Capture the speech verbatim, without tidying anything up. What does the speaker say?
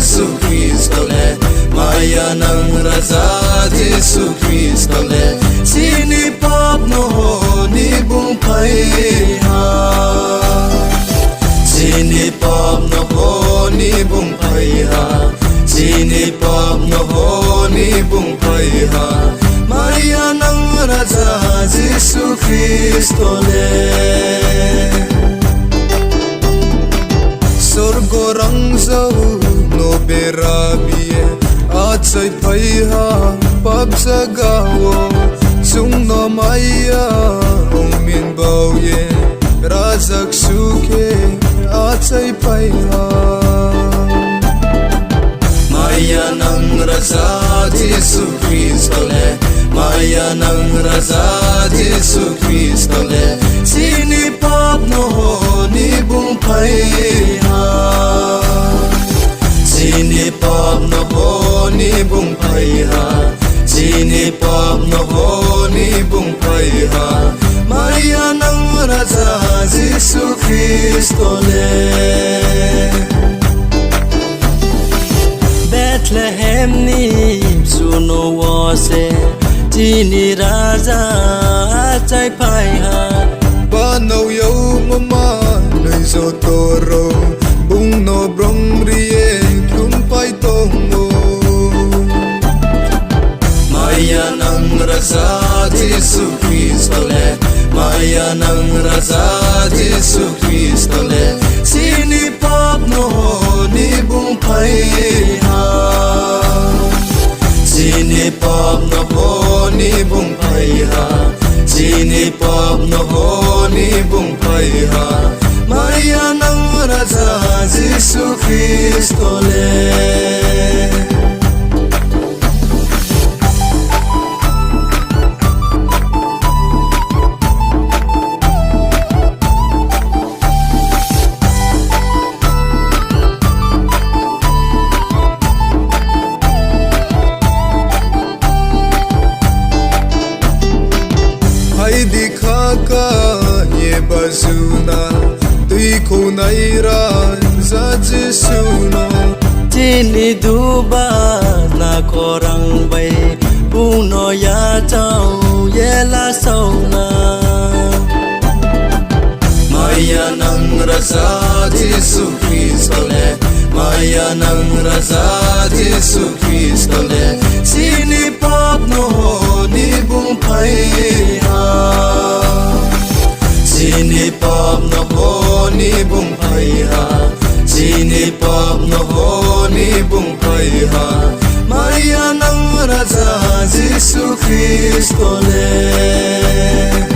Jisu Khristo le, maya nang Raja Jisu Khristo le, chini pap no honi bung phai ha. Chini pap no honi bung phai ha. Chini pap no honi bung phai ha. Maya nang Raja Jisu Khristo le. Sorgo rangzag no bera bi ye achai phai ha pap zaga wo. Chung no maya ong min bau ye Raja Kchusoyang achai phai ha. Maya nang Raja Jisu Khristo le, maya nang Raja Jisu Khristo le, chini pap no honi bung phai ha. Chini pap no honi bung phai ha. Chini pap no honi bung phai ha. Maya nang Raja Jisu Khristo le. Bethlehem ni bsuh no wo se chini Raja achai phai ha. Banao yagmo manoi joto rao bung no brom ri ye khlumpai tong ou. Maya nang Raja Jisu Khristo le, maya nang Raja Jisu Khristo le, chini pap no honi bung phai ha. Chini pap no honi bung phai ha. Chini pap no honi bung phai ha. Maya nang Raja Jisu Khristo le. Phai di khaka ye bajuna, tuikhouhnai Raja Jisu no. Chini duba na khorang bai bung no yachao ye lasao na. Maya nang Raja Jisu Khristo le, maya nang Raja Jisu Khristo le, chini pap no honi bung phai ha. Chini pap no honi bung phai ha. Chini pap no honi bung phai ha. Maya nang Raja Jisu Khristo le.